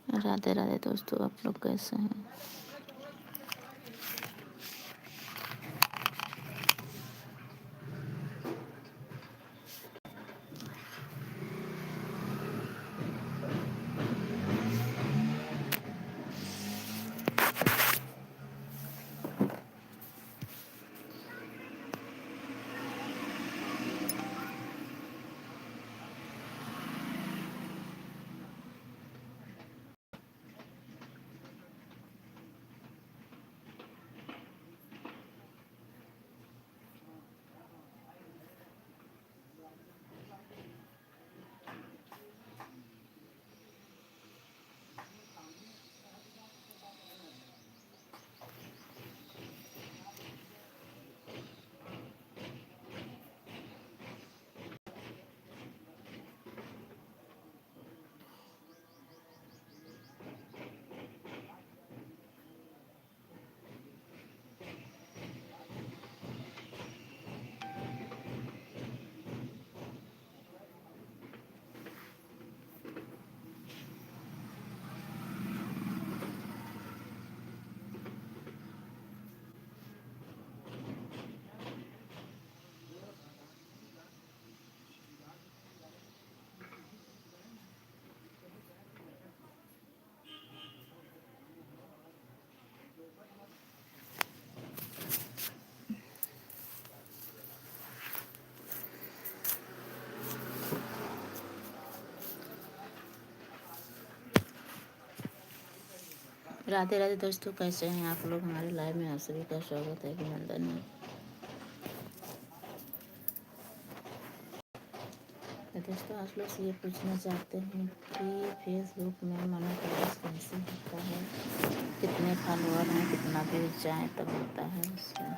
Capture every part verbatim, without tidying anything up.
राधे राधे दोस्तों, आप लोग कैसे हैं? राधे राधे दोस्तों, कैसे हैं आप लोग? हमारे लाइव में आप सभी का स्वागत है, अभिनंदन है। तो दोस्तों, आप लोग से ये पूछना चाहते हैं कि Facebook में मोनेटाइज कैसे होता है, कितने फॉलोअर हैं, कितना व्यूज जाए तब होता है उसमें।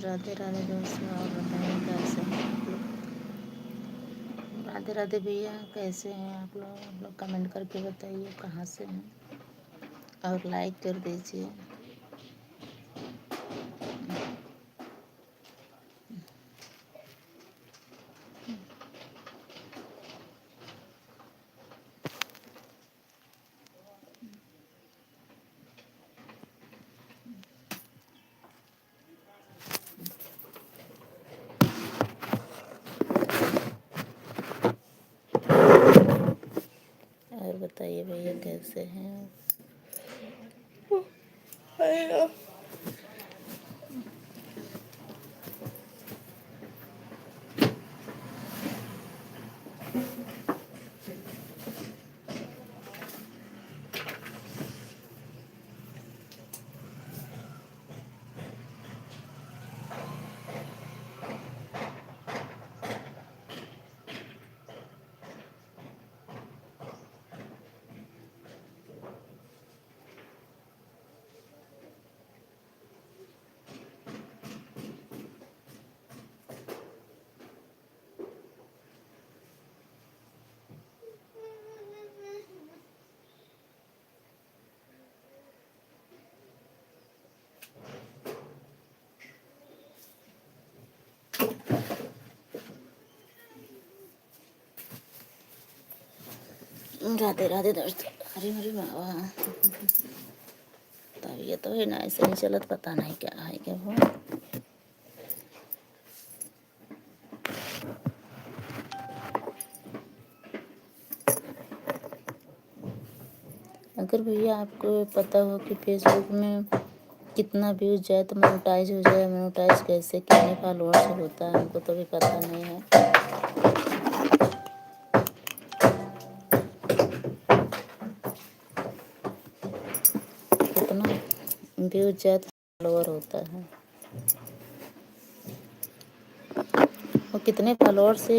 राधे राधे दोस्तों, आप बताइए कैसे हैं आप लोग? राधे राधे भैया, कैसे हैं आप लोग? आप लोग कमेंट करके बताइए कहाँ से हैं, और लाइक कर दीजिए। और बताइए भैया, कैसे हैं? राधे राधे दोस्तों। अरे, अरे बाबा, तबीयत तो है ना, ऐसे नहीं चलत, पता नहीं क्या है, क्या हुआ। अगर भैया आपको पता हो कि Facebook में कितना व्यूज जाए तो मोनेटाइज हो जाए, मोनेटाइज कैसे, कितने फॉलोअर से होता है, हमको तो अभी पता नहीं है। कितना व्यूज जाए तो फॉलोअर होता है, और कितने फॉलोअर से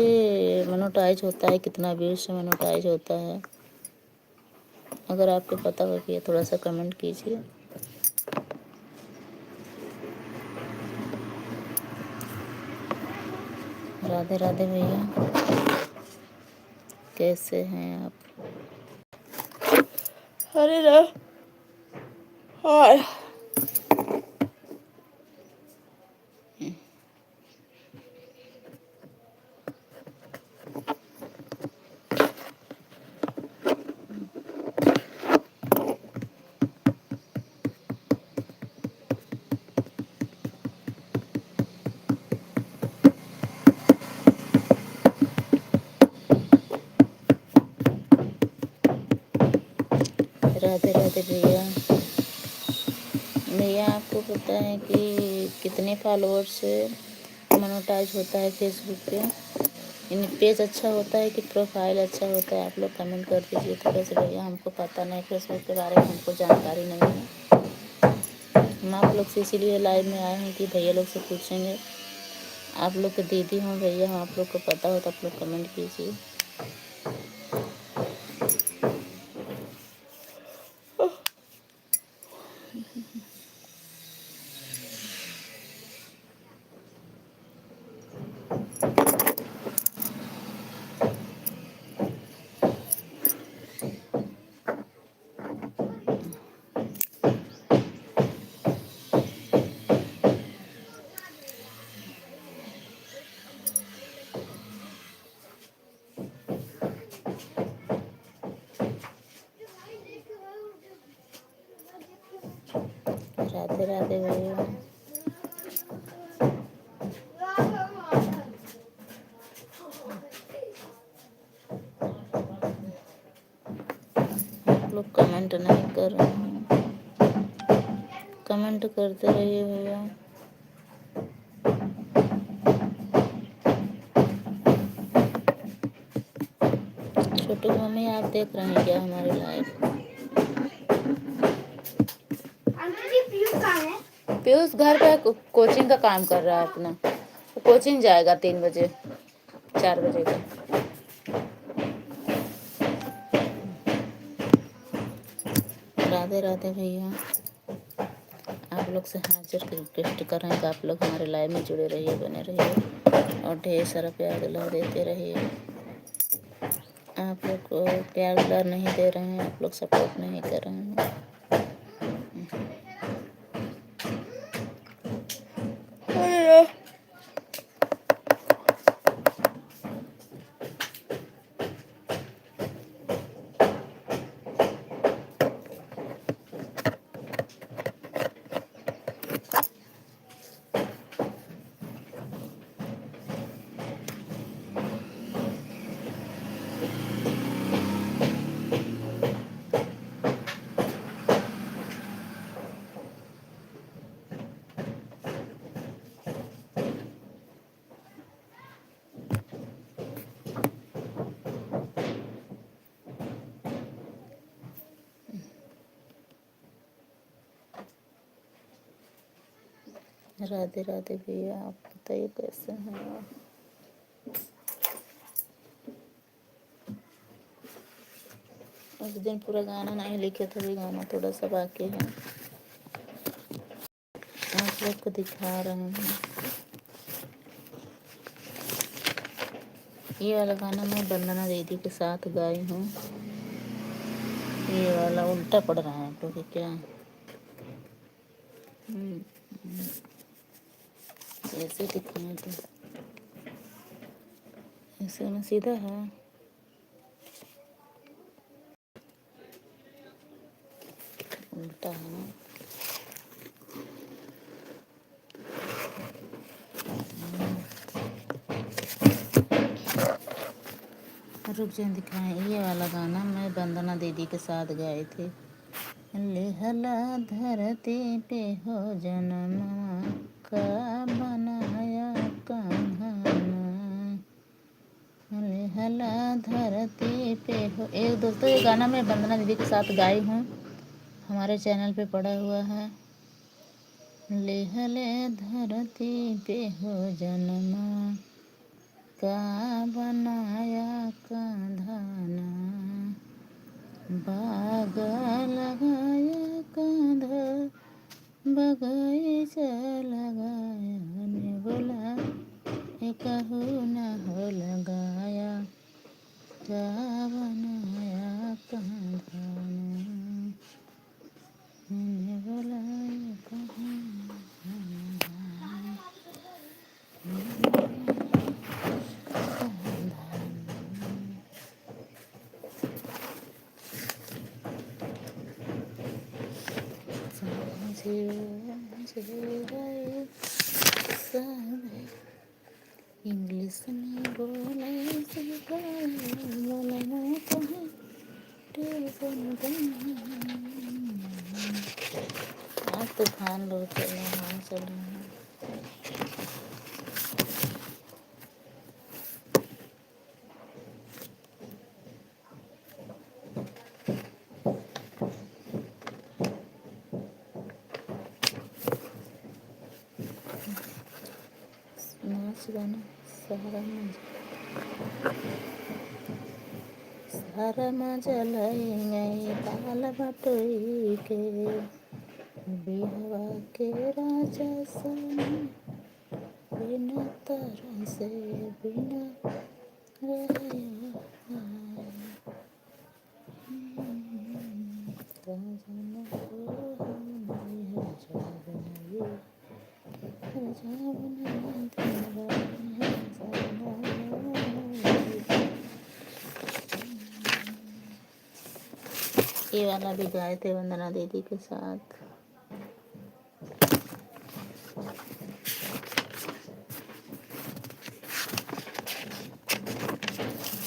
मोनेटाइज होता है, कितना व्यूज से मोनेटाइज होता है। अगर आपको पता हो कि थोड़ा सा कमेंट कीजिए। राधे राधे भैया, कैसे हैं आप? अरे रे। हाय। राधे राधे भैया। भैया, आपको पता है कि कितने followers से monetize होता है Facebook पे? यानी page अच्छा होता है कि profile अच्छा होता है? आप लोग comment कर दीजिए थोड़ा सा भैया, हमको पता नहीं, Facebook के बारे में हमको जानकारी नहीं है। हम आप लोग से इसीलिए live में आए हैं कि भैया लोग से पूछेंगे। आप लोग के दीदी हों, भैया हों, आप लोग को पता हो तो आप लोग comment कीजिए। राधे राधे भैया। आप लोग comment नहीं कर रहे हैं, comment करते रहिए भैया। छोटू की मम्मी, आप देख रहे हैं क्या हमारे live? आंटी जी, पीयूष कहाँ है? पीयूष घर पे को-, coaching का काम कर रहा है अपना। वो coaching जाएगा तीन बजे, चार बजे का। राधे राधे भैया। आप लोग से हाथ जोड़ के request कर रहे हैं कि आप लोग हमारे live में जुड़े रहिए, बने रहिए और ढेर सारा प्यार दुलार देते रहिए। आप लोग को प्यार दुलार नहीं दे रहे हैं, आप लोग support नहीं कर रहे हैं। राधे राधे भैया, आप बताइए कैसे हैं आप? उस दिन पूरा गाना नहीं लिखे थे, अभी गाना थोड़ा सा बाकी है। आप लोग को दिखा रहे हैं। ये वाला गाना मैं वंदना दीदी के साथ गाई हूँ। ये वाला उल्टा पड़ रहा है आप लोग के क्या? हम्म, हम्म। ऐसे दिखाएं तो ऐसे में सीधा है। उल्टा है ना। रुक जाए, दिखाएं। ये वाला गाना मैं वंदना दीदी के साथ गाए थे। लिहला धरती पे हो जनमा, का बनाया कंधाना। लिहला धरती पे हो। एक दोस्तों, ये गाना मैं वंदना दीदी के साथ गाई हूँ, हमारे channel पे पड़ा हुआ है। लिहले धरती पे हो जनमा, का बनाया कंधाना। बाग लगाया कंधा, बगीचा लगाया, ने बोला, एकहू न हो लगाया, का बनाया कंधाना। इंग्लिश में बोले सिखाए, बोले ना तो है ट्यूशन बंद। आज तूफान बहुत चला, हाँ, चला है। नाच गाना। सारा मजा, सारा मजा लई गई दाल बटोई के, बिहवा के राजा सोना बिना तरह से बिना रहे। ये वाला भी गाए थे वंदना दीदी के साथ।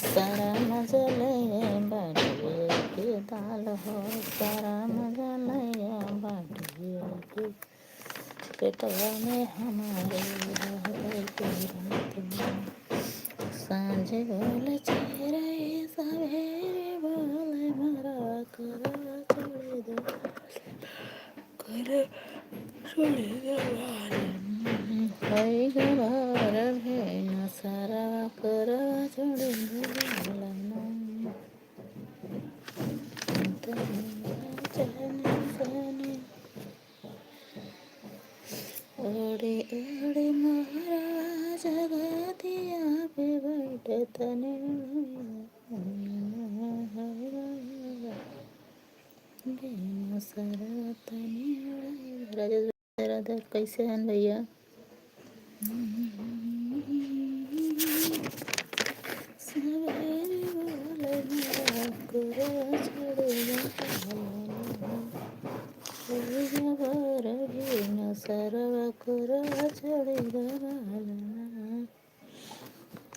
सारा मजा ले बाटिए के दाल हो, सारा मजा ले बाटिए के पेटवा में हमारे रह गई के रात में। सांझ बोले चेहरे सवेरे बोले मरा करा छोड़ दो। कर सुने जवान। होई गवार भेन सारा कर छोड़े जवान। तनिया जाने जाने। ओड़े ओड़े मोहरा जगतिया पे बैठ तने। बिनु सरा तनी उड़ाई। राजेश भैया, राधा, कैसे हैं भैया? सवेरे बोले ना कुरा चढ़ेगा, सवेरे बोले ना सरवा कुरा चढ़ेगा।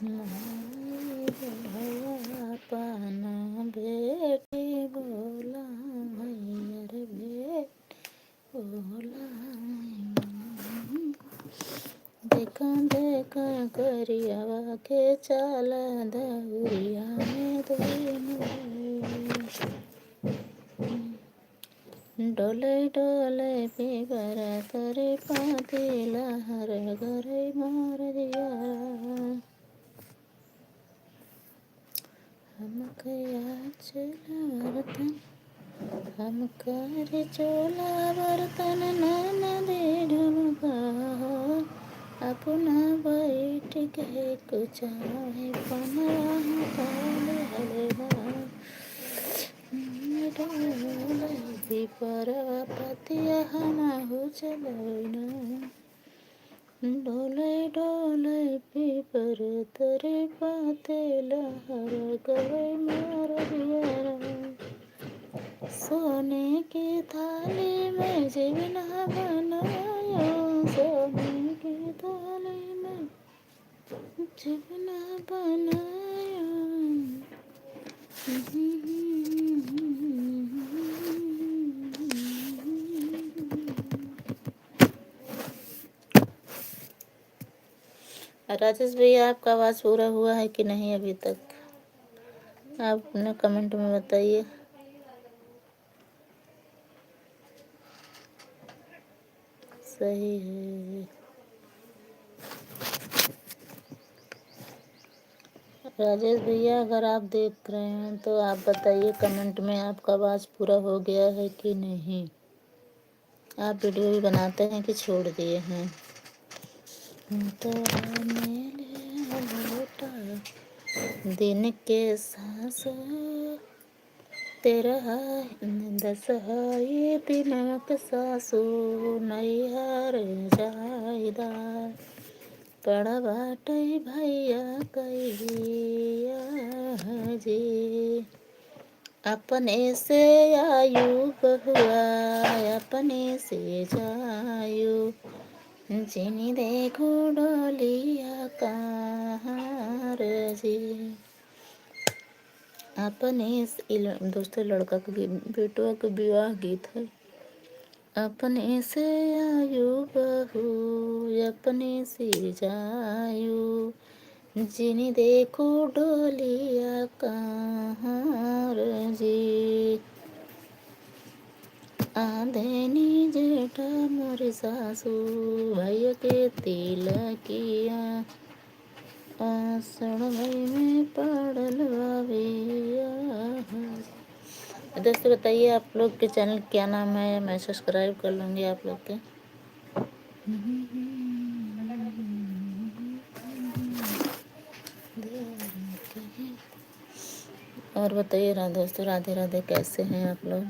माई बोला अपना बेटी बोला, अरे बेटी बोला। देखा देखा करियावा के चाला दौरिया में दोनों। डोले डोले पीपर तरे पाती लहर गरे मोर जिया। हम कया चला बर्तन, हम कर चोला बर्तन, ननदी ढुमका हो। अपना बैठ के कुचाहे पनवा काले हलवा। डोले पीपरवा पतिया हमहू चलैना। डोले डोले पीपर तरे पाते लहर गए मोर जियरा। सोने की थाली में जीवना बनायो, सोने की थाली में जीवना बनायो। राजेश भैया, आपका आवाज़ पूरा हुआ है कि नहीं अभी तक? आप अपना comment में बताइए। सही है। राजेश भैया, अगर आप देख रहे हैं तो आप बताइए comment में, आपका आवाज़ पूरा हो गया है कि नहीं। आप video भी बनाते हैं कि छोड़ दिए हैं? तो मेले लोटा दिन के सासो तेरह दस है ये दिनक सासु नैहर जाइदा। पड़ बाटै भैया कहिया जी। अपने से आयु बहुआ, अपने से जायु, जिनी देखो डोलिया कहाँ रे जी। अपने से, ई ल-, दोस्तों, लड़का के गीत, बेटवा के विवाह गीत है। अपने से आयु बहू, अपने से जायु, जिनी देखो डोलिया कहाँ रे जी। आधेनी जेठा मोर सासू, भैया के तिलकिया। आषाढ़ मई में पड़ल बावे आहा। दोस्तों, बताइए, आप लोग के चैनल क्या नाम है? मैं सब्सक्राइब कर लूँगी आप लोग के। और बताइए रा-, दोस्तों, राधे राधे, कैसे हैं आप लोग?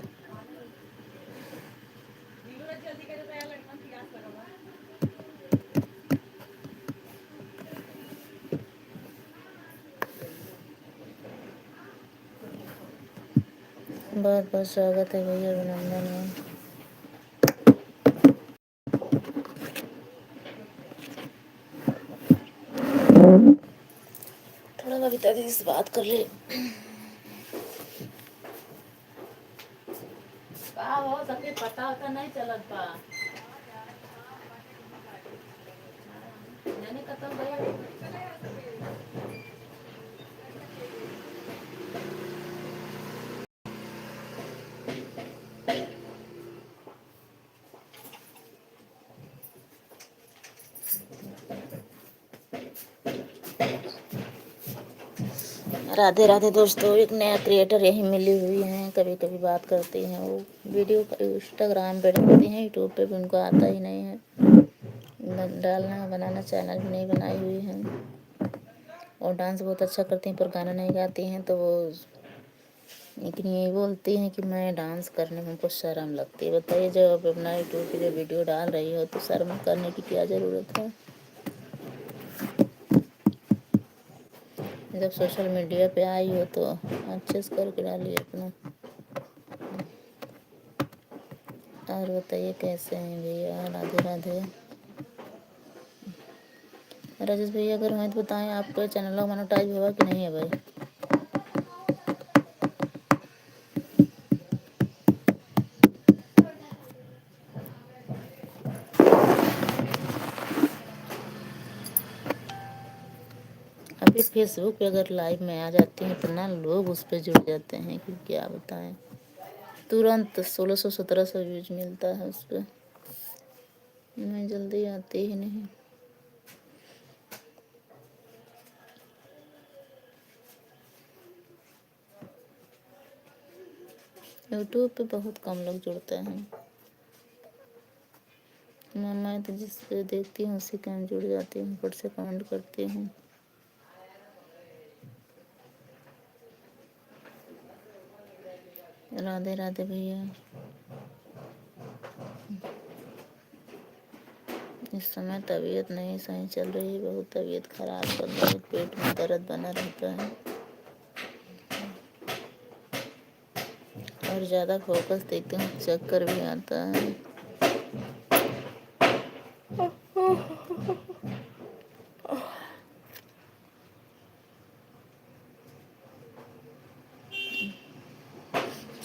बहुत बहुत स्वागत है भैया, अभिनंदन है। थोड़ा बबीता दीदी से बात कर ले। का हो सके, पता होता नहीं चलत बा। जाने कतौ गया। राधे राधे दोस्तों, एक नया क्रिएटर यही मिली हुई हैं, कभी कभी बात करती हैं। वो वीडियो इंस्टाग्राम पे डालती हैं, यूट्यूब पे भी उनको आता ही नहीं है बन-, डालना बनाना, चैनल भी नहीं बनाई हुई हैं। और डांस बहुत अच्छा करती हैं, पर गाना नहीं गाती हैं, तो वो लेकिन यही बोलती हैं कि मैं डांस करने में हमको शर्म लगती है। बताइए, जब आप अपना यूट्यूब पे जब वीडियो डाल रही हो तो शर्म करने की क्या ज़रूरत है? जब सोशल मीडिया पे आई हो तो अच्छे से करके डालिए अपना। और बताइए, कैसे हैं भैया? राधे राधे। राजेश भैया, अगर हैं तो बताएं, आपके चैनल मोनेटाइज हुआ कि नहीं है भाई? अभी Facebook पे अगर लाइव में आ जाते हैं, इतना लोग उस पे जुड़ जाते हैं कि क्या बताएं। तुरंत सोलह सौ सत्रह सौ व्यूज मिलता है उस पे। मैं जल्दी आती ही नहीं। यूट्यूब पे बहुत कम लोग जुड़ते हैं। मैं, मैं तो जिस पे देखती हूँ उसी के हम जुड़ जाती हूँ, फट से कमेंट करती हूँ। राधे राधे भैया। इस समय तबीयत नहीं सही चल रही, बहुत तबीयत खराब चल रही है, पेट में दर्द बना रहता है और ज़्यादा फोकस देती हूँ, चक्कर भी आता है।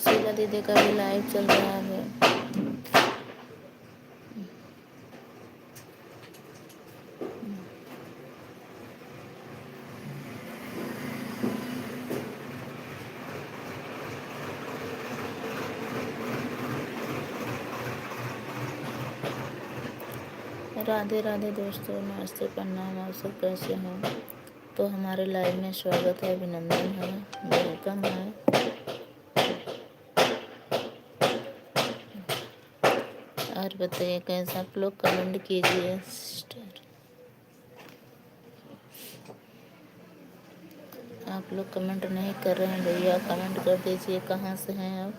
शीला दीदी का भी लाइव चल रहा है। राधे राधे दोस्तों, नमस्ते, प्रणाम। आप सब कैसे हैं? तो हमारे लाइव में स्वागत है, अभिनंदन है, वेलकम है। और बताइए कैसे आप लोग, कमेंट कीजिए सिस्टर। आप लोग कमेंट नहीं कर रहे हैं भैया, कमेंट कर दीजिए, कहाँ से हैं आप?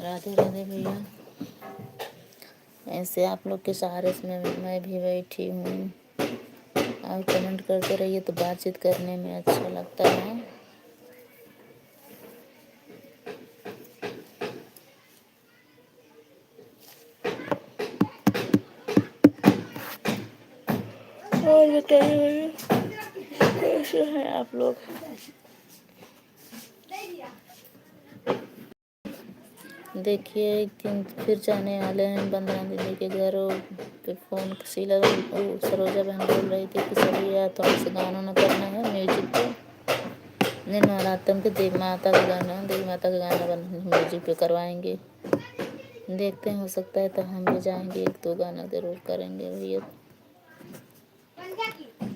राधे राधे भैया। ऐसे आप लोग के सहारे से मैं, मैं भी बैठी हूँ। और comment करते रहिए, तो बातचीत करने में अच्छा लगता है। और बताइए भैया, कैसे हैं आप लोग? देखिए, एक दिन फिर जाने वाले हैं वंदना दीदी के घर। वो पे फोन शीला, वो सरोजा बहन बोल रही थी कि चलिए यार, थोड़ा सा गाना ना करना है म्यूजिक पे। नहीं, नवरात्रम के देवी माता का गाना, देवी माता का गाना बन, म्यूजिक पे करवाएंगे। देखते हैं, हो सकता है तो हम भी जाएंगे, एक दो गाना जरूर करेंगे भैया।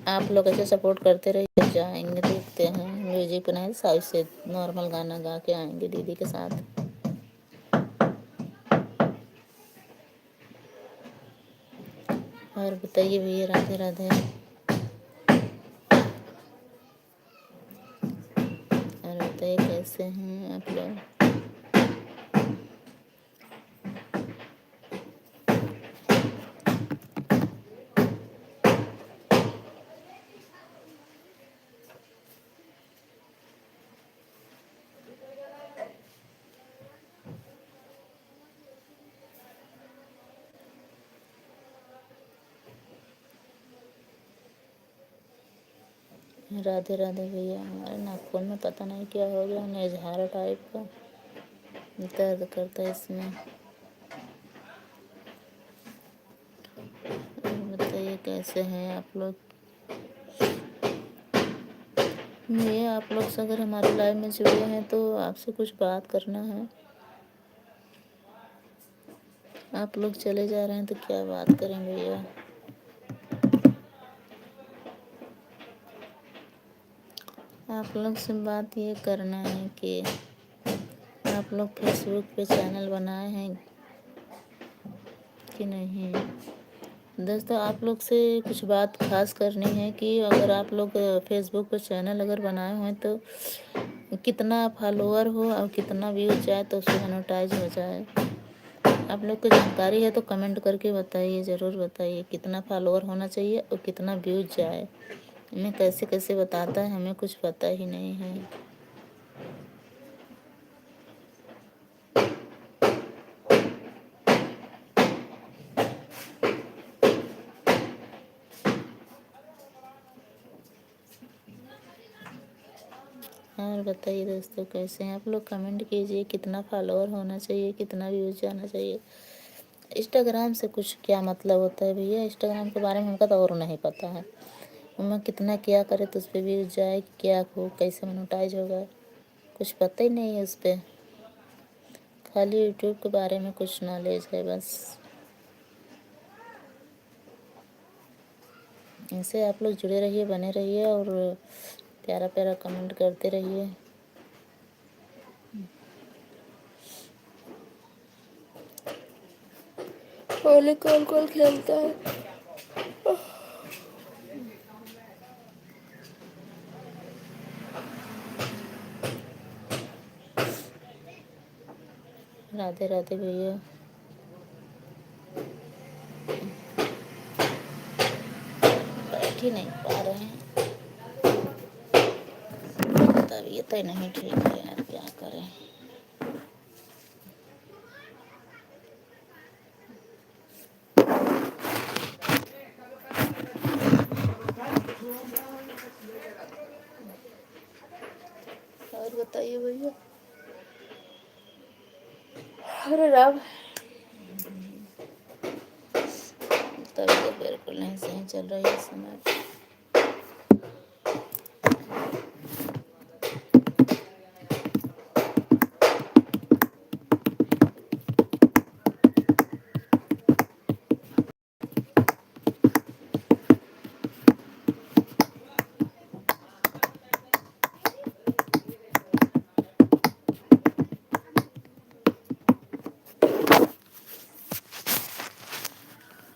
आप लोग ऐसे सपोर्ट करते रहिए, जाएंगे, देखते हैं। म्यूजिक बनाए, साइड से नॉर्मल गाना गा के आएंगे दीदी के साथ। और बताइए भैया, राधे राधे। और बताइए, कैसे हैं आप लोग? राधे राधे भैया। हमारे नाखून में पता नहीं क्या हो गया, नेजहारा टाइप का दर्द करता है इसमें। और बताइए, कैसे हैं आप लोग? भैया, आप लोग से अगर हमारे लाइव में जुड़े हैं तो आपसे कुछ बात करना है। आप लोग चले जा रहे हैं तो क्या बात करें भैया। आप लोग से बात ये करना है कि आप लोग Facebook पे चैनल बनाए हैं कि नहीं। दोस्तों, आप लोग से कुछ बात खास करनी है कि अगर आप लोग Facebook पे चैनल अगर बनाए हुए हैं तो कितना फॉलोअर हो और कितना व्यूज जाए तो उससे मोनेटाइज हो जाए। आप लोग को जानकारी है तो कमेंट करके बताइए, ज़रूर बताइए कितना फॉलोअर होना चाहिए और कितना व्यूज जाए। हमें कैसे कैसे बताता है, हमें कुछ पता ही नहीं है। और बताइए दोस्तों, कैसे हैं आप लोग? कमेंट कीजिए, कितना फॉलोअर होना चाहिए, कितना व्यूज जाना चाहिए। इंस्टाग्राम से कुछ क्या मतलब होता है भैया? इंस्टाग्राम के बारे में हमका तो और नहीं पता है। उनमें कितना क्या करे तो उस पर व्यूज जाए, क्या हो, कैसे मोनेटाइज होगा, कुछ पता ही नहीं है उस पर। खाली यूट्यूब के बारे में कुछ नॉलेज है बस। ऐसे आप लोग जुड़े रहिए, बने रहिए और प्यारा प्यारा कमेंट करते रहिए। होली कौन कौन खेलता है? राधे राधे भैया। बैठ ही नहीं पा रहे हैं, तबीयत ही नहीं ठीक है यार, क्या करें। और बताइए भैया। अरे राम। तबीयत बिल्कुल नहीं सही चल रही है इस समय।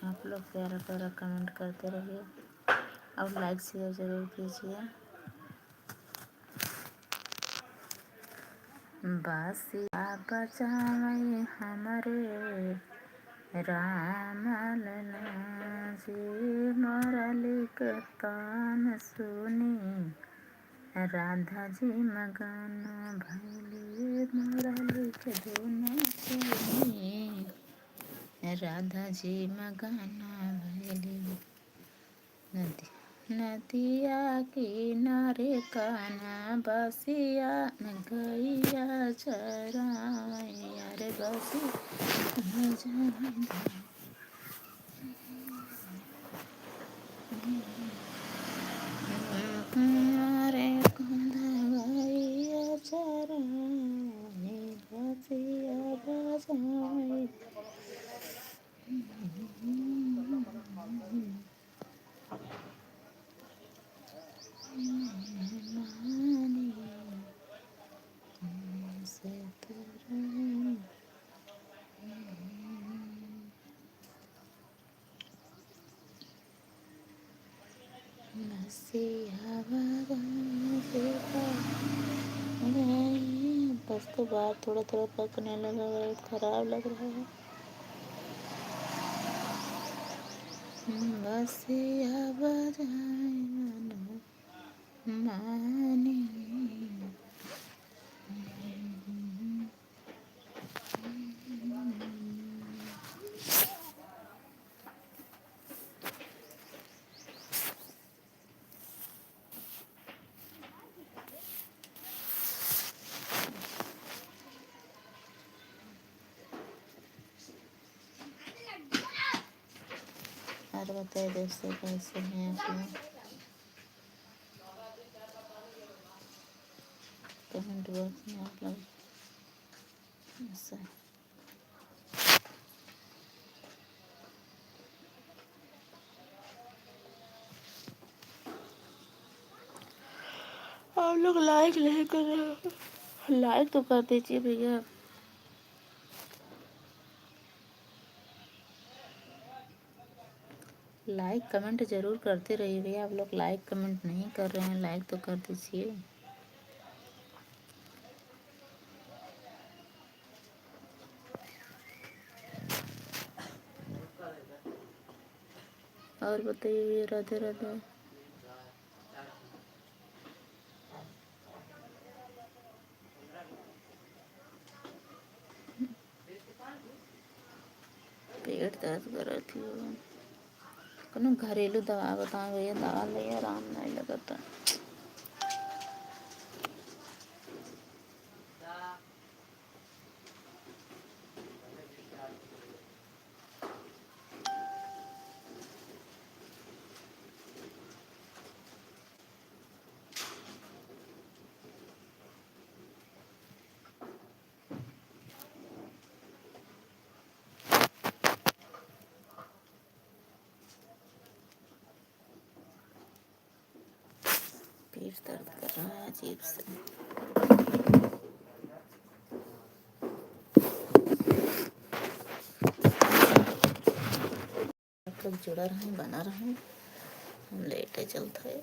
आप लोग प्यारा प्यारा कमेंट करते रहिए और लाइक शेयर जरूर कीजिए। बसिया बजावे हमरे राम लला जी मुरली के तान सुनी, राधा जी मगन भैली मुरली के धुन सुनी, राधा जी मगन भैली। नदी, नदिया किनारे कान्हा बसिया न गइया चराए, अरे बसिया जाए। अरे कान्हा गइया चराए, बसिया बजाए। बस तो बात थोड़ा थोड़ा पकने लगा है, खराब लग रहा है। बसिया बजाए मन मानी। और बताइए दोस्तों, कैसे हैं आप लोग? कमेंट बॉक्स में आप लोग ऐसा आप लोग लाइक नहीं कर रहे हो, लाइक तो कर दीजिए भैया। लाइक कमेंट जरूर करते रहिए भैया, आप लोग लाइक कमेंट नहीं कर रहे हैं, लाइक तो कर दीजिए। और बताइए भैया, राधे राधे। पेट दर्द करत ही हो। कोनो घरेलू दवा बताओ भैया, दवा ले आराम नहीं लगता। पेट दर्द कर रहा है अजीब से। आप लोग जुड़ा रहें, बना रहें, हम लेटे चलत है।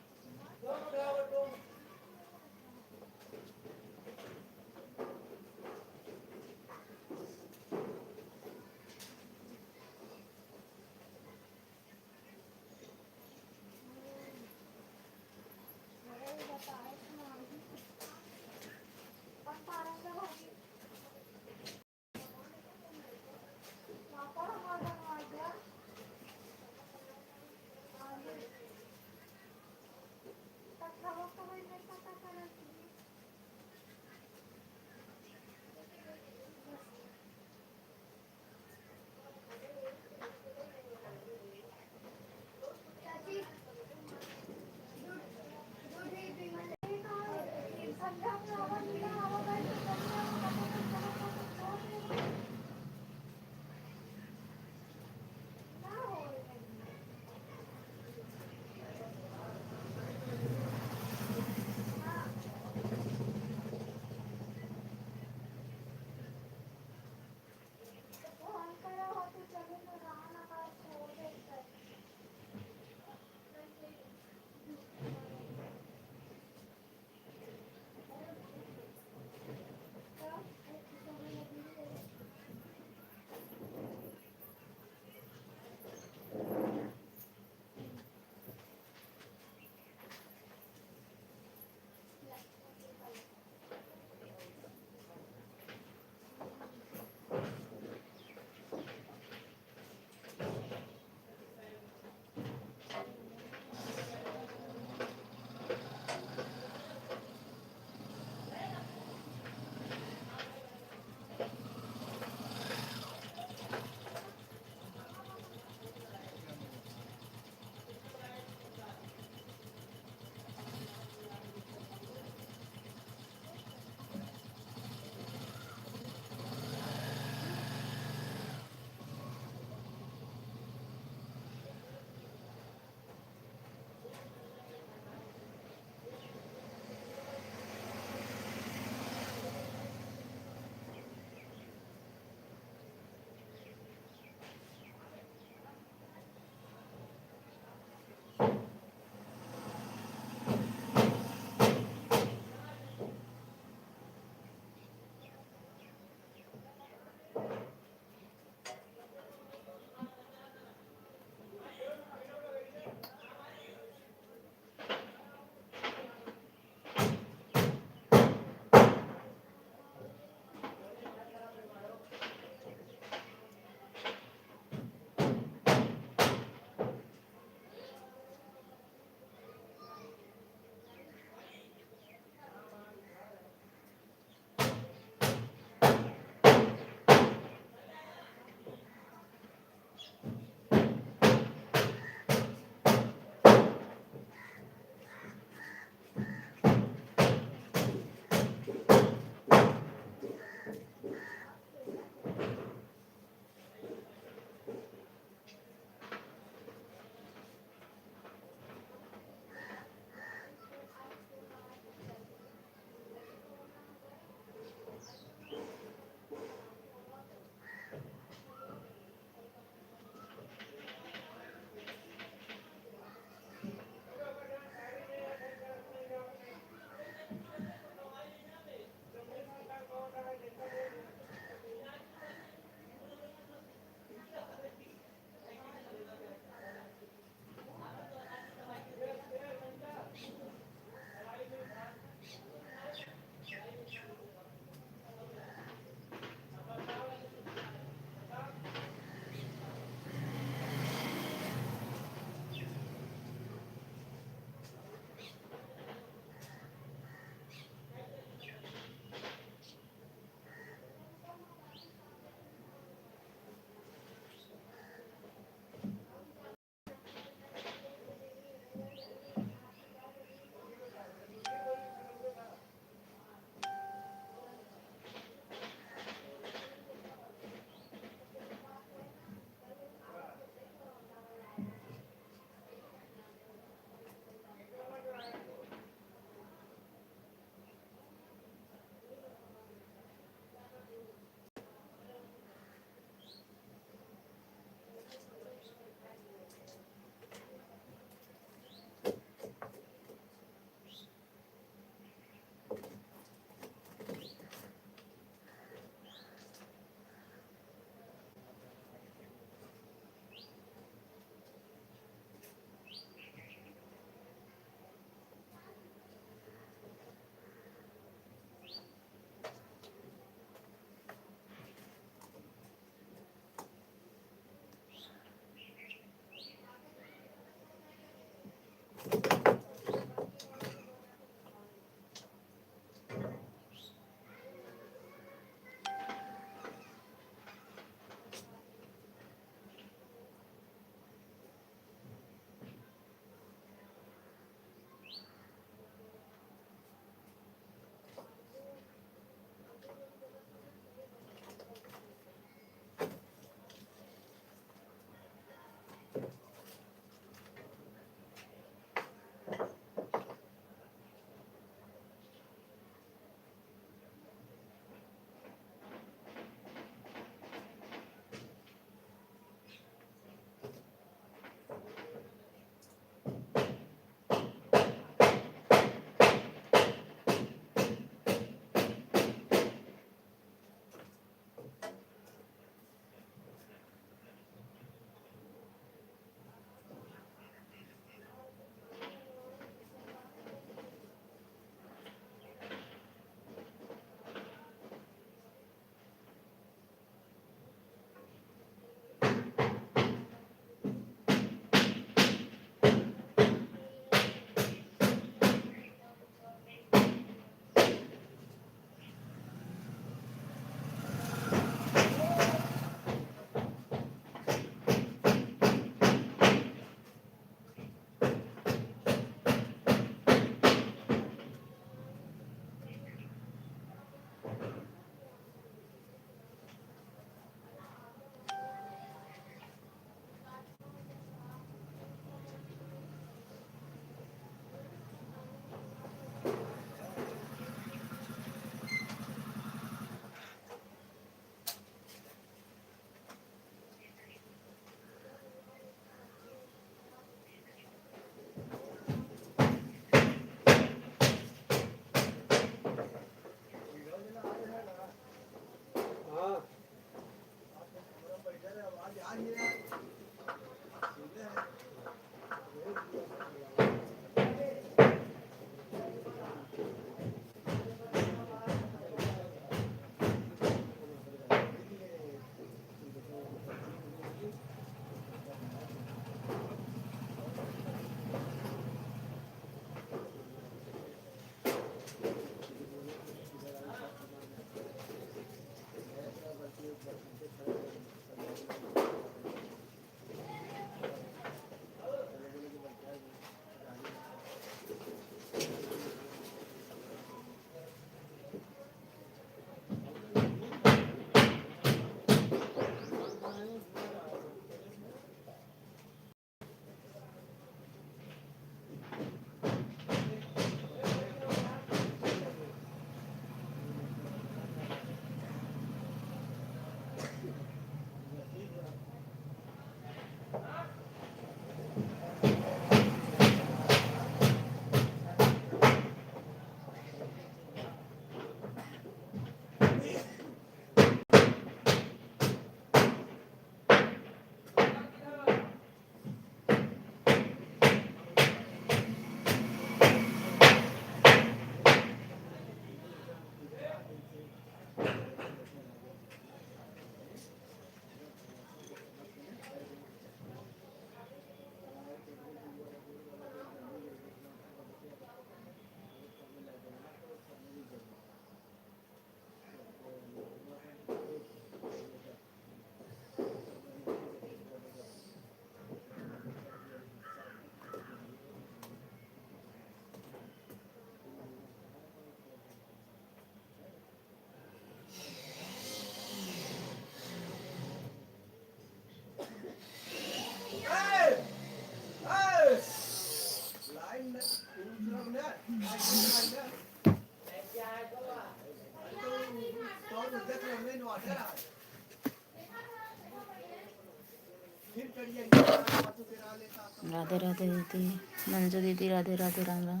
राधे राधे दीदी, मंजू दीदी, राधे राधे, राम राम।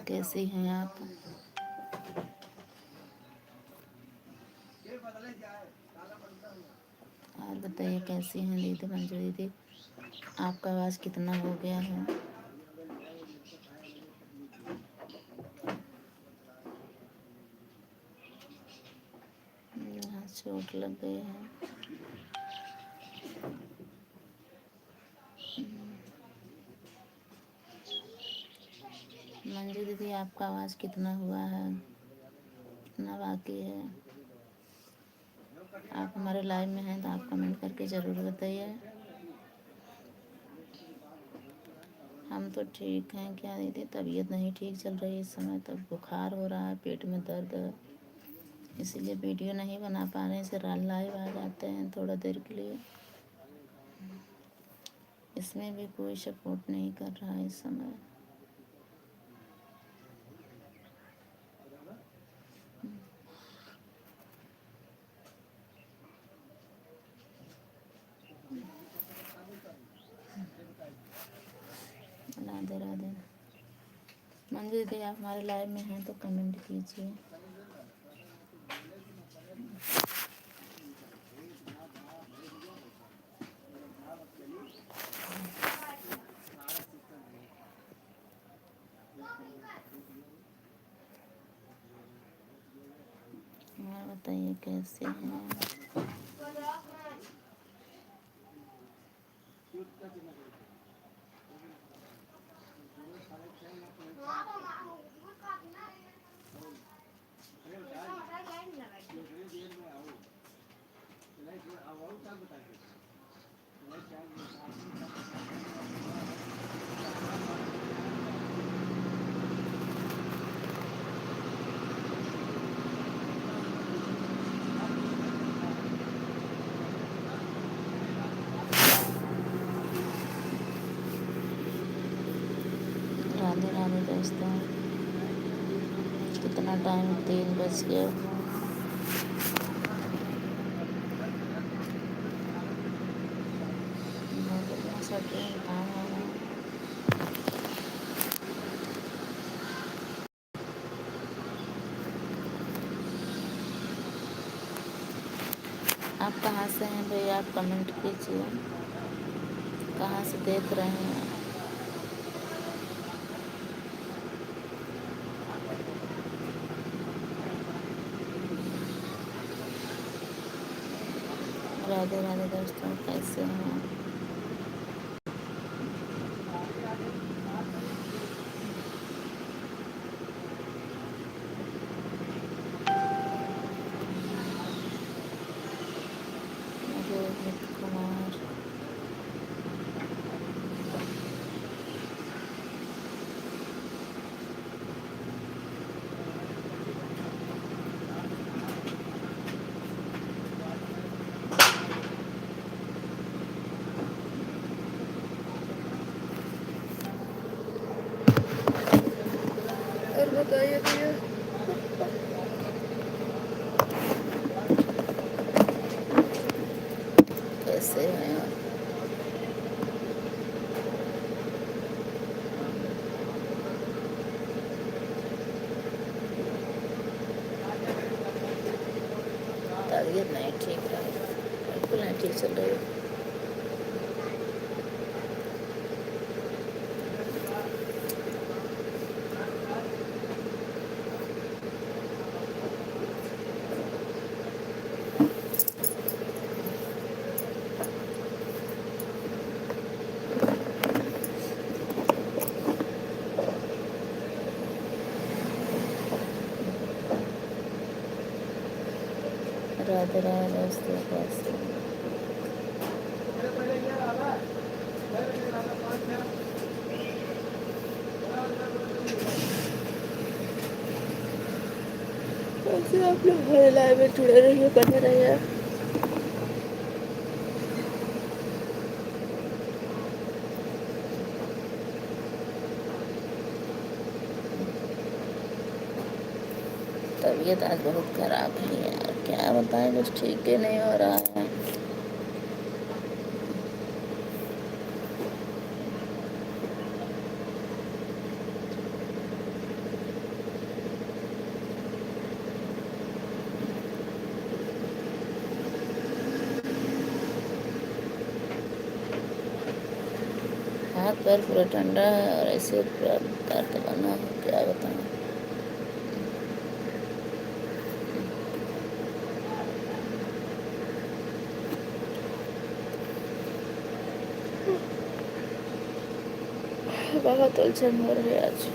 कैसी हैं आप? और बताइए, कैसी हैं दीदी मंजू दीदी? आपका आवाज़ कितना हो गया है? यहाँ चोट लग गई है। मंजू दीदी, आपका आवाज़ कितना हुआ है, कितना बाकी है? आप हमारे लाइव में हैं तो आप कमेंट करके ज़रूर बताइए। हम तो ठीक हैं। क्या दीदी, तबीयत नहीं ठीक चल रही इस समय, तब बुखार हो रहा है, पेट में दर्द है, इसीलिए वीडियो नहीं बना पा रहे हैं। इसे रा-, लाइव आ जाते हैं थोड़ा देर के लिए। इसमें भी कोई सपोर्ट नहीं कर रहा है इस समय। राधे राधे। मंजू दीदी, आप हमारे लाइव में हैं तो कमेंट कीजिए। और बताइए, कैसे हैं? राधे राधे दोस्तों, कितना टाइम, तीन बज गया। बहुत बढ़िया सब काम हो रहा है। आप कहाँ से हैं भैया, आप कमेंट कीजिए, कहाँ से देख रहे हैं? राधे राधे दोस्तों, कैसे हैं? रोहित कुमार। और बताइए भैया, कैसे हैं आप? तबीयत नहीं ठीक है, बिल्कुल नहीं ठीक चल रही है। राधे राधे दोस्तों, कैसे हो? वैसे आप लोग हमारे लाइव में जुड़े रहिए, बने रहिए। तबीयत आज बहुत खराब है यार, क्या बताएं, कुछ ठीक ही नहीं हो रहा है। हाथ पैर पूरा ठंडा है और ऐसे पूरा दर्द बना है, क्या बताऊँ। बहुत उलझन हो रही है आज।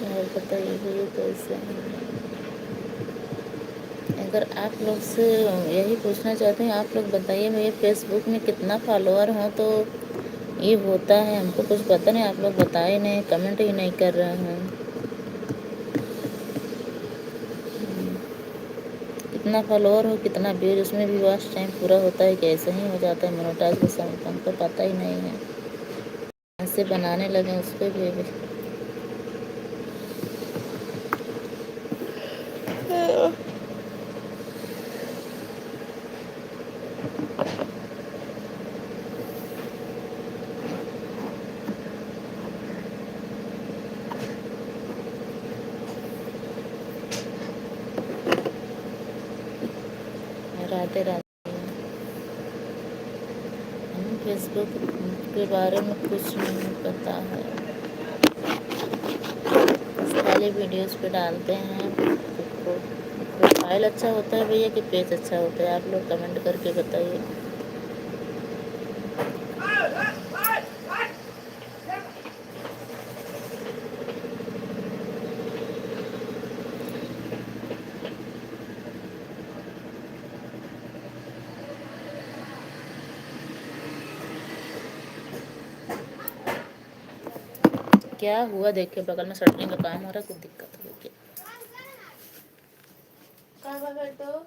और बताइए भैया, कैसे हैं? अगर आप लोग से यही पूछना चाहते हैं, आप लोग बताइए, मेरे Facebook में कितना follower हो तो ये होता है, हमको कुछ पता नहीं, आप लोग बताए नहीं, comment ही नहीं कर रहे हैं। हम्म। कितना follower हो, कितना views, उसमें भी watch time पूरा होता है कि ऐसे ही हो जाता है monetize, बस हमको, हमको पता ही नहीं है। ऐसे बनाने लगे उस पे भी, भी। राधे राधे। हमें Facebook के बारे में कुछ नहीं पता है। बस खाली videos पे डालते हैं। Profile अच्छा होता है भैया कि page अच्छा होता है, आप लोग comment करके बताइए। क्या हुआ? देखिए, बगल में शटरिंग का काम हो रहा है, कुछ दिक्कत हो गई क्या? का बगल तो?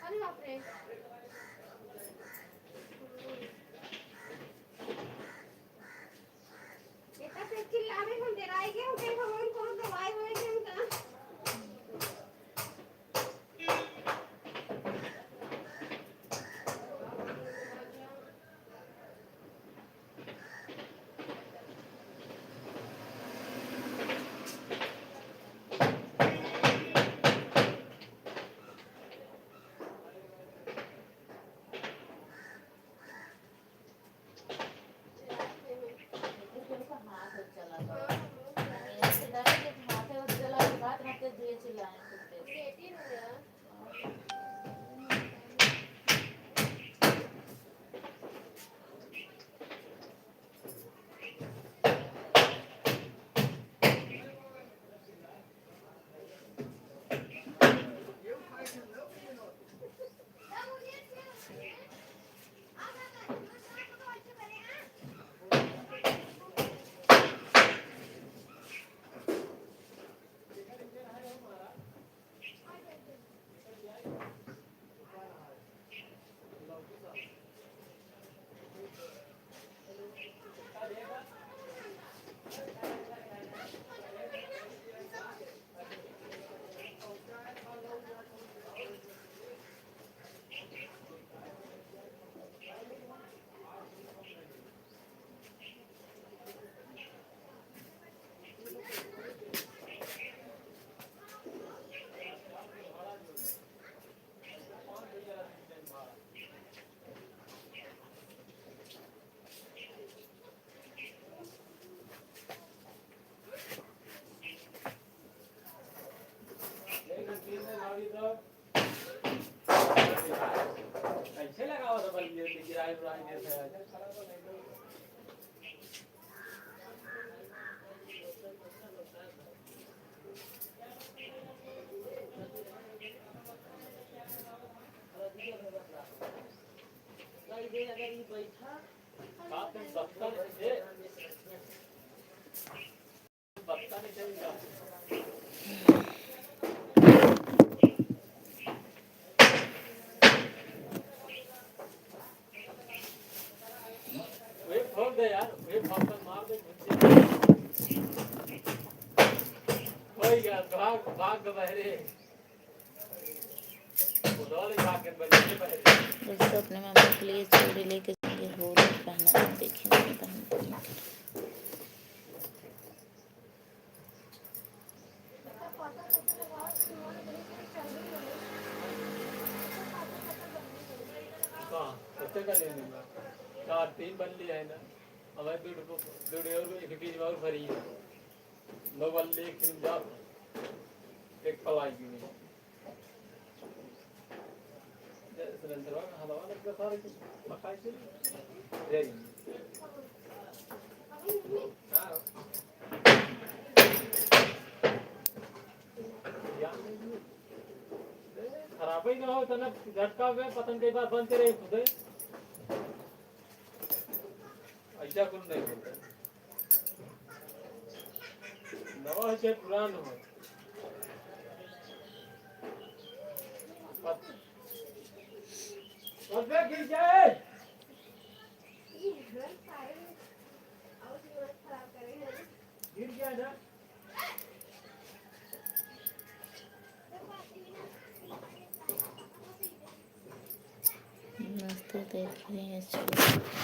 अरे बाप रे। इतना तेज चिल्लावे, हम डेराई गए, हम कहीं भगवान कोनो दवाई होई के हमका। वे फोड़ दे यार, वे फोड़ कर मार दे, घुस जाए। कोई यार, भाग, भाग बहरे। वो दौड़ भाग के बहरे, बहरे। दोस्तों, अपने मम्मी के लिए चूड़ी लेके जाएंगे, होली पहना के देखेंगे, पहन के। हाँ, बच्चे का ले लूँगा। चार, तीन बन लिया है ना। अब दो, दो, दो और एक बीच में और भरी है। दो बन लिए, एक फिल्म जाओ। एक पलाई की नहीं। खराब ही ना हो, तो ना झटका में पतंग कई बार बनते रही खुदे। ऐसा कुल नहीं होता। नवा है चाहे पुरान हो। पत-, पतंग गिर जाए। गिर गया ना। दोस्तों, देख रहे हैं चूड़ी।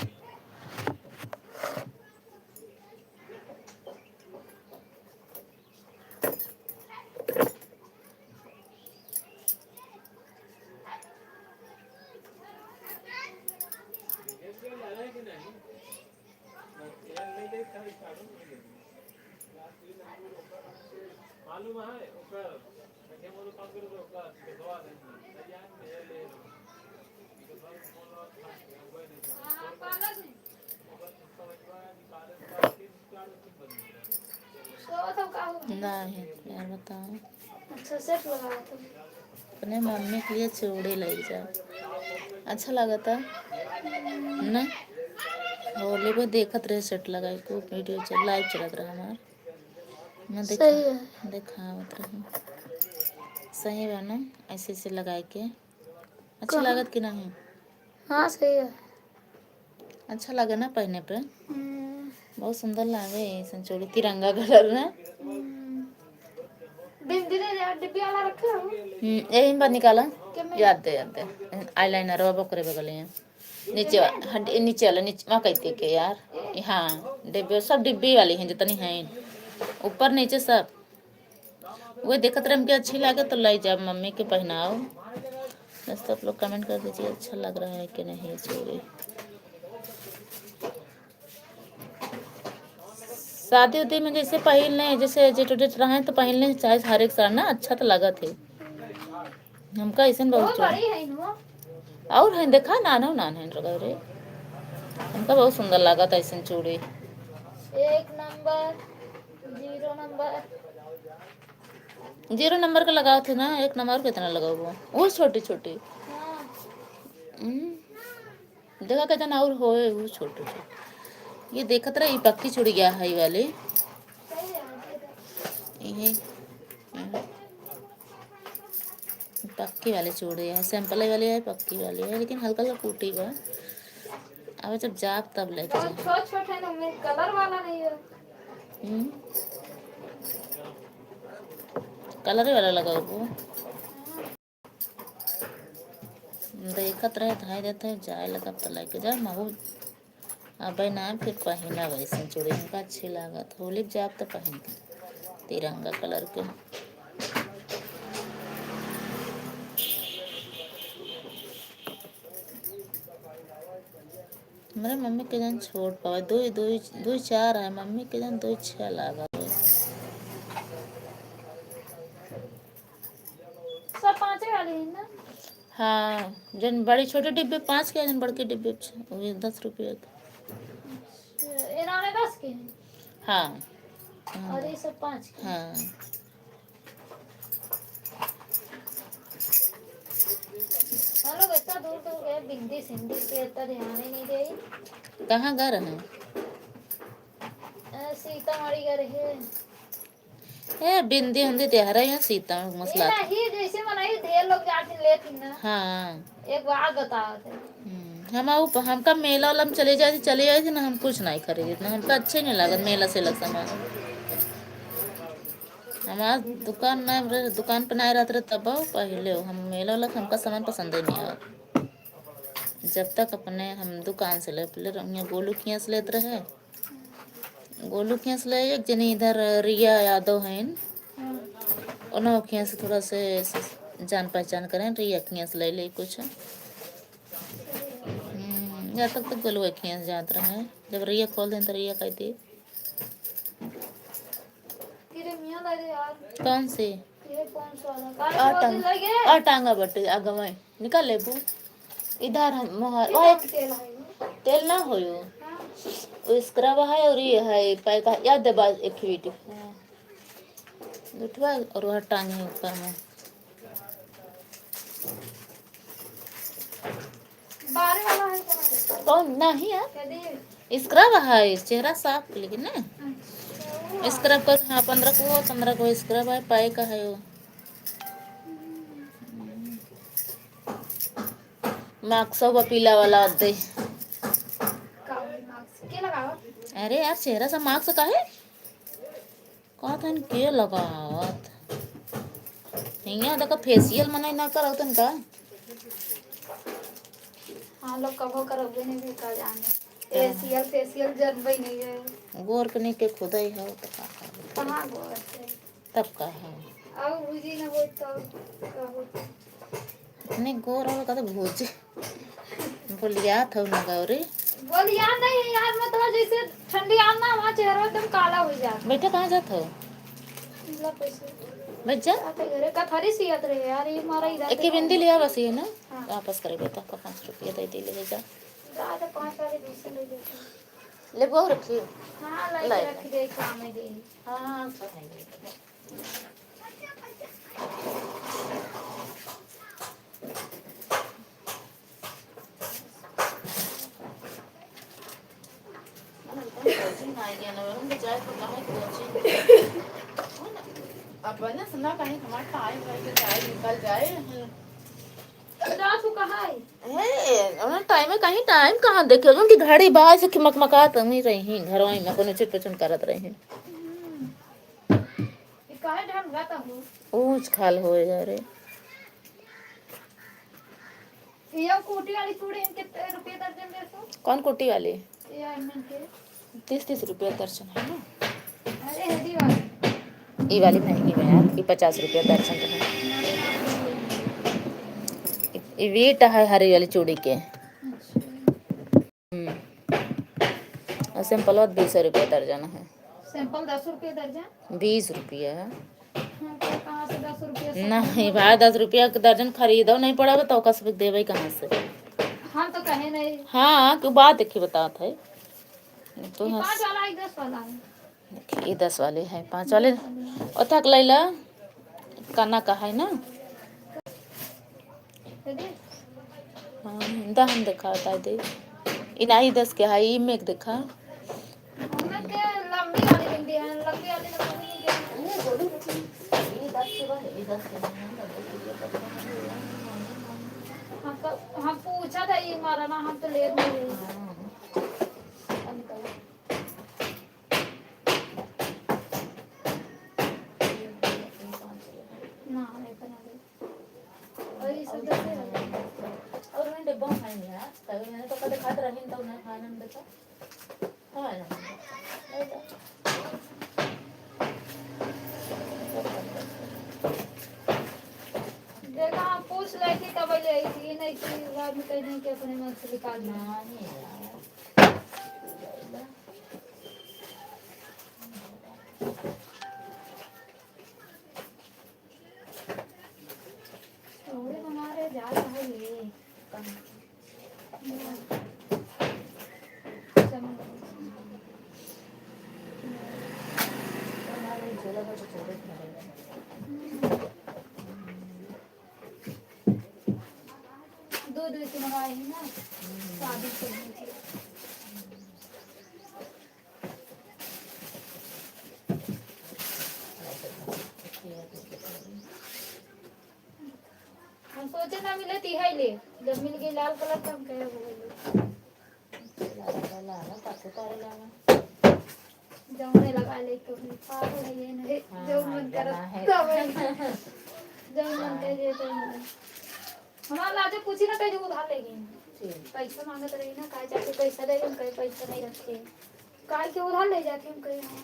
नहीं, यार बताओ। अच्छा, सेट लगाओ तुम। अपने मम्मी के लिए चूड़ी ले जाओ। अच्छा लागता ना? होली में देखत रहे सेट लगाई को, वीडियो चल, लाइव चलत रहा हमार। मैं देखा, सही है। देखावत रही। सही बा ना? ऐसे ऐसे लगाई के। अच्छा कहाँ? लागत कि नहीं? हाँ, सही है। अच्छा लगे ना पहने पे? हम्म। बहुत सुंदर लागे ऐसन चूड़ी, तिरंगा कलर में। हम्म। बिंदी रे यार, डिब्बी वाला रखे हो? हम्म, यही में बा, निकाला। के में? याद दे, याद दे। आईलाइनर बा ओकरे बगल में। नीचे वा-, हट, नीचे वाला, नीचे, वहाँ कहते के यार। हाँ, डिब्बे, सब डिब्बी वाली हैं जितनी हैं। ऊपर नीचे सब। वो देखत रहे हमके अच्छी लागे तो लाई जाब मम्मी के पहनाओ। बस आप लोग कमेंट कर दीजिए, अच्छा लग रहा है कि नहीं चूड़ी। शादी उदी में जैसे पहिन लें, जैसे जेठ उठ रहे हैं तो पहिन लें, चाहे हर एक साल ना अच्छा तो लगत है। हमका ऐसन बहुत वो चूड़ी। बड़ी है ना? और हैं, देखा, नानो नान हैं रगो रे। हमका बहुत सुंदर लागत ऐसन चूड़ी। एक नंबर, जीरो नंबर। जीरो नंबर का लगावत है ना, एक नंबर कितना लगाओ? वो छोटी छोटी। हाँ। हम्म। देखा के जना और होए, वो छोटे छोटे। ये देखत रहे, ई पक्की चूड़िया है, ई वाली। ये, हाँ। पक्की वाली चूड़ी है, सैंपल वाली है, पक्की वाली है, लेकिन हल्का हल्का टूटी बा। अब जब जाब तब लेके और जाब। छोट छोट है ना, मैं कलर वाला नहीं है। हम्म। कलर वाला लगाओ वो। देखत रहे, धाई देते, जाए लगा तो लेके जा, महू अबे ना, फिर पहिना वैसे चूड़ी हमका अच्छी लागत, होली जाब तो पहिन के, तिरंगा कलर के। हमारे मम्मी के जन छोट पावे, दो, दो, दो चार है, मम्मी के जन दो छह लागत है। सब पाँचे वाली है ना? हाँ, जन बड़ी छोटे डिब्बे पाँच के, जन बड़के डिब्बे छ-, वो दस रुपये के। अच्छा, ये नामे दस के हैं? हाँ। और ये सब पाँच के? हाँ। हम लोग इतना दूर दूर गए, बिंदी सिंदी के इतना ध्यान ही नहीं दे। कहाँ घर है? अ, सीतामढ़ी घर है। ए, बिंदी उंदी त्योहार है यहाँ सीता मसला। नहीं, जैसे मनाई ढेर लोग जाते लेते ना। हाँ। एक बात बताओ थे। हम्म, हम आऊ प-, हमका मेला वाला में चले जाए, चले जाए थे ना, हम कुछ नहीं खरीदे, ना हमका अच्छे नहीं लागत मेला से लग सामान। हमार दुकान ना रहे, दुकान पे ना रहत रहे तब पहले हो, हम मेला वाला से हमका सामान पसंद ही नहीं आवत। जब तक अपने हम दुकान से ले, पहले रंगिया गोलू किया से लेत रहे। गोलू किया से ले, एक जनी इधर रिया यादव हईन, उन्हों किया से थोड़ा से, से जान पहचान करें, रिया किया से ले ले कुछ। हम्म, जब तक तो गोलू किया से जात रहे, जब रिया खोल दें तो रिया कहती। तेरे मियाँ ला दे यार। कौन सी? ये पाँच सौ वाला। और टांग-, और टांगा बटे, आगे में। निकाल लेबू। इधर हम मोहर, ये वह कौन तेल है वो? तेल ना होयो। हाँ। वो स्क्रब है और ये है, पैक है। याद दे बात एक ही वीडियो। हाँ। दुठवा और वह टांग है ऊपर में। बारे वाला है कौन? कौन? नहीं है। कदी? स्क्रब है, चेहरा साफ, लेकिन ना। अच्छा। स्क्रब का, हाँ, पन्द्रह को, पन्द्रह को स्क्रब है, पैक है वो। मास्क सब पीला वाला दे। का है मास्क? के लगावा? अरे यार, चेहरा से मास्क का है? कहतन के लगावत? हियाँ देखा फेशियल मना ना करतन का? हाँ, लोग कबो करबे नहीं भी का जाने। फेशियल, फेशियल जनबे नहीं है। गोर के नहीं के खुदा ही हो तो का करबे? कहाँ गोर से? तब का है? अब भुजी ना हो तो का हो? नहीं, गोर वाला का तो भुजी। बोलियात हो ना गौरी। बोलियात नहीं है यार, मतलब जैसे ठंडी आम ना, हमारा चेहरा एकदम काला हो जाता। बैठा कहाँ जात हो? ला पैसे। बैठ जा। आते घरे का थारी सियत रहे यार, ये हमारा इधर एक ही बिंदी लिया बस ये ना। हाँ। वापस करे बेटा का पाँच रुपया दे दे, ले जा। जा, जा, पाँच वाले दूसरे ले लेते हैं। ले वो रखी। हाँ, लाई लाई। रख दे, काम में दे। हाँ, हाँ, सब है। अपने से ना कहीं हमारा टाइम रह के टाइम निकल जाए। हम रात को कहाँ है? हे, उन्हें टाइम में कहीं टाइम कहाँ देखे? उनकी घड़ी बाज से मकमकात नहीं रही, घरों में कोनो चिट पचन करत रही। हम्म। ये काहे ढंग गाता हूँ? ऊंच खाल होए जा रे। ये कुटी वाली चूड़ी इनके रुपये दर्जन दे तो? कौन कुटी वाली? ये इनके। तीस तीस रुपया दर्जन है ना? अरे, हेदी वाली। ई वाली महंगी बा यार, ई पचास रुपया दर्जन है। ई, ई वेट है हरी वाली चूड़ी के। अच्छा। हम्म। और सैंपल बीस रुपया दर्जन है। सैंपल दस रुपया दर्जन? बीस रुपया है। हाँ, तो कहाँ से दस रुपया से नहीं कम? भाई, दस रुपया के दर्जन खरीदो नहीं पड़ा, तो ओका से देवे कहाँ से? हम तो कहे नहीं। हाँ, क्यों बात देखी बतावत है। तो ये हंस- पाँच वाला है, दस वाला है? देखी, ये दस वाले है, पाँच वाले। और तक ले ला, काना का है ना? हाँ, इंदा हम देखा बता दे। ई नाही दस के है, ई में देखा। हम लोग के लंबी वाली बिंदी है, लंबी वाली तो कहीं नहीं है। ये बोलू बेटी, ये दस के बा, ये दस के बा। हम तो, हम पूछा था, ये मारा ना, हम तो लेत नहीं रहे। ना, इतना ले। और ये सब कैसे है? और उन्हें डिब्बा में खाएंगे यार, तभी मैंने तो कल खाते रहे, तो उन्हें खाने में देखा। हाँ, देखा, हम पूछ ले थी, तब ले आई थी, ये नहीं कि बाद में कह दें कि अपने मन से निकाल लें। नहीं यार। छोड़े हमारे जा रहा है ये। दो, दो। लेकिन हम आए ही ना, शादी कर दी थी। हम सोचे ना मिले ती है ले, जब मिल गई लाल कलर तो हम कहे हो गए। लाल, लाल, लाल, काकू तारे लाल। जौने लगा ले तो हम पागल है ये नहीं, हाँ, जौन हाँ, मन करत जाना है। तब है। जौन मन हाँ। करे तो मन। हमार लाजो पूछी ना कहीं उधार ले गई। ठीक। पैसा मांगत रही ना, काहे जाके पैसा दे, हम कहे पैसा नहीं रखे। काहे के उधार ले जाके हम कहे हाँ।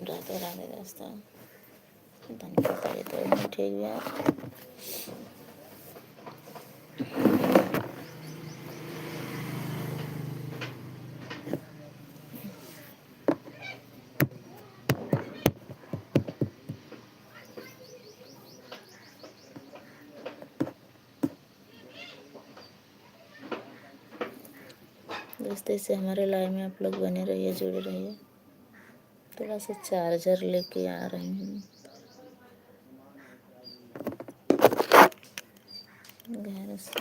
राधे राधे दोस्तों। तनी पता ये तो नहीं ठीक बा। दोस्तों, इससे हमारे लाइव में आप लोग बने रहिए, जुड़े रहिए। थोड़ा सा चार्जर लेके आ रही हूँ। घर से।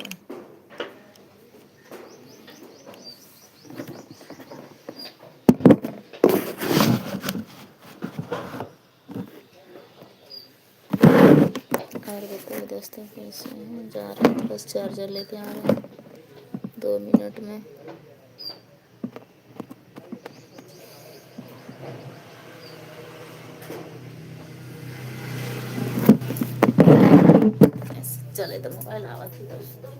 और बताइए दोस्तों, कैसे हैं? जा रहे हैं, बस चार्जर लेके आ रहे हैं दो मिनट में। चले तो मोबाइल आवत ही दोस्तों।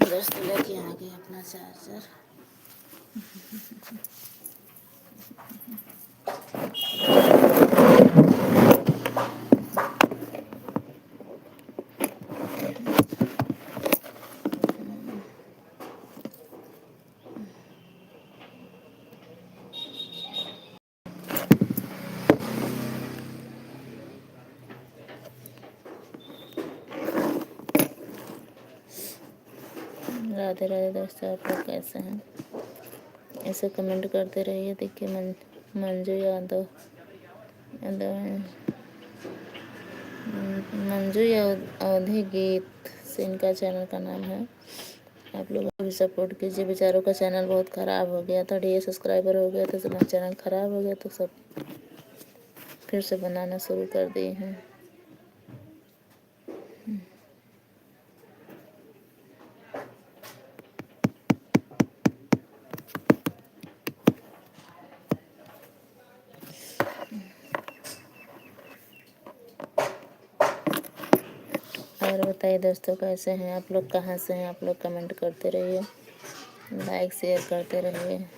दोस्त लेके आ गए अपना चार्जर। राधे राधे दोस्तों, आप लोग कैसे हैं? ऐसे comment करते रहिए। देखिए, मन-, मंजू यादव, यादव, मंजू यादव अवधी गीत से इनका channel का नाम है। आप लोग भी support कीजिए। बेचारों का channel बहुत खराब हो गया था, ढेर subscriber हो गया था, सब channel खराब हो गया, तो सब फिर से बनाना शुरू कर दिए हैं। और बताइए दोस्तों, कैसे हैं आप लोग, कहाँ से हैं आप लोग, comment करते रहिए, like share करते रहिए।